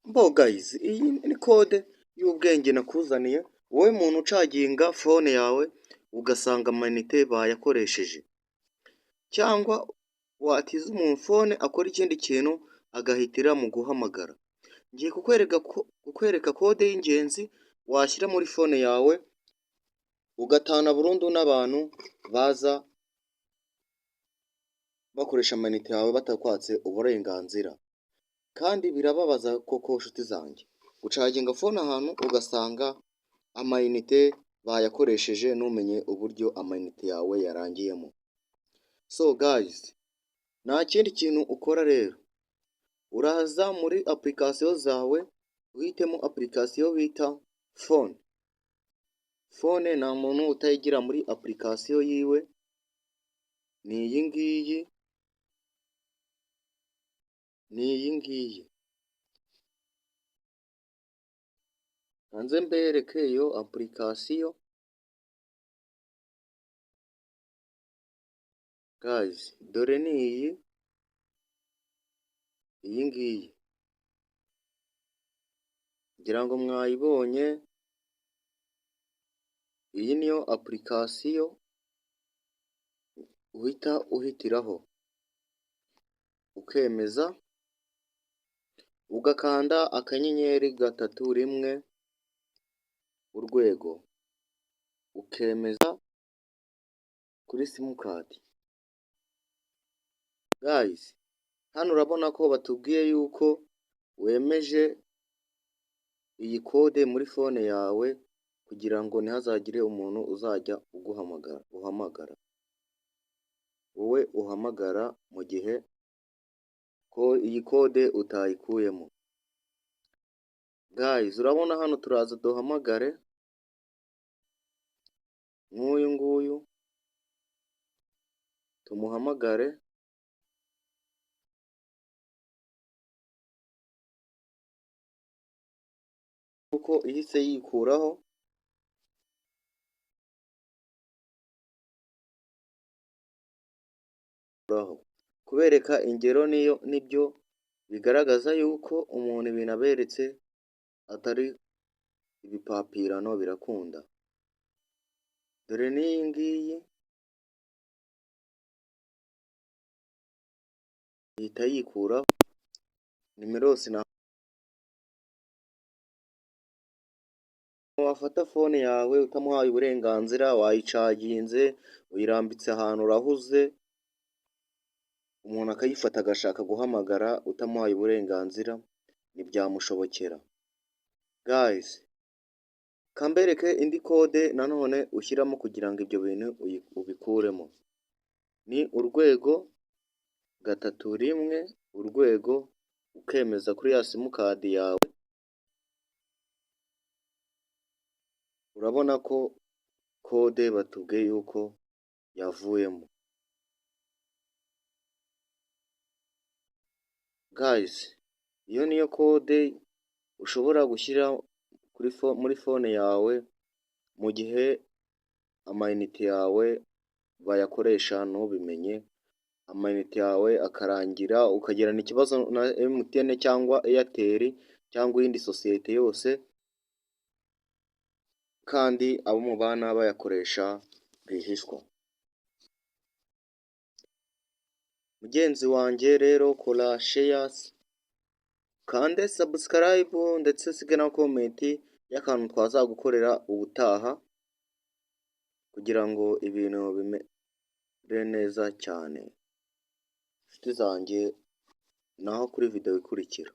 Mbo guys, iyi ni code y'ubwenge nakuzaniye, wowe muntu ucaginga phone yawe ugasanga amayinite bayakoresheje, cyangwa watiza umuntu phone akora ikindi kintu agahitira mu guhamagara. Ngiye kukwereka code y'ingenzi washyira muri phone yawe, ugatana burundu n'abantu baza bakoresha amayinite yawe batakwatse uburenganzira. Kandi birababaza koko nshuti zanjye, gucaginga phone ahantu ugasanga amayinite bayakoresheje, ntumenye uburyo amayinite yawe yarangiyemo. So guys, nta kindi kintu ukora rero, uraza muri application zawe, uhitemo application bita phone. Phone nta muntu utayigira muri application yiwe, ni iyi ngiyi, ni iyi ngiyi. Nze mbereke iyo application. Guys, dore ni iyi, iyi ngiyi. Ngira ngo mwayibonye, iyi niyo application uhita uhitiraho, ukemeza, ugakanda *331#, ukemeza kuri simukadi. Guys, hano urabona ko batubwiye yuko wemeje iyi code muri phone yawe kugira ngo ntihazagire umuntu uzajya uguhamagara, uhamagara. Wowe uhamagara mu gihe ko iyi code utayikuyemo. Guys, urabona hano turaza duhamagare nk'uyu nguyu, tumuhamagare. Kuko ihise yikuraho. Kubereka ingero niyo nibyo bigaragaza yuko umuntu ibintu aberetse atari ibipapirano, birakunda. Dore n'iyi ngiyi ihita yikuraho nimero yose. Wafata phone yawe utamuhaye uburenganzira, wayicaginze, uyirambitse ahantu urahuze, umuntu akayifata agashaka guhamagara utamuhaye uburenganzira, ntibyamushobokera. Guys, kambereke indi code nanone ushyiramo kugira ngo ibyo bintu ubikuremo. Ni #331#, ukemeza kuri ya simukadi yawe, urabona ko code batubwiye yuko yavuyemo. Guys, iyo niyo code ushobora gushyira muri phone yawe mu gihe amayinite yawe bayakoresha ntubimenye, amayinite yawe akarangira ukagirana ikibazo na MTN cyangwa Airtel cyangwa iyindi sosiyete yose, kandi abo mubana bayakoresha rwihishwa. Mugenzi wanjye rero, kora share, ukande subscribe, ndetse usige na comment y'akantu twazagukorera ubutaha kugira ngo ibintu bimere neza cyane. Nshuti zanjye, naho kuri video ikurikira.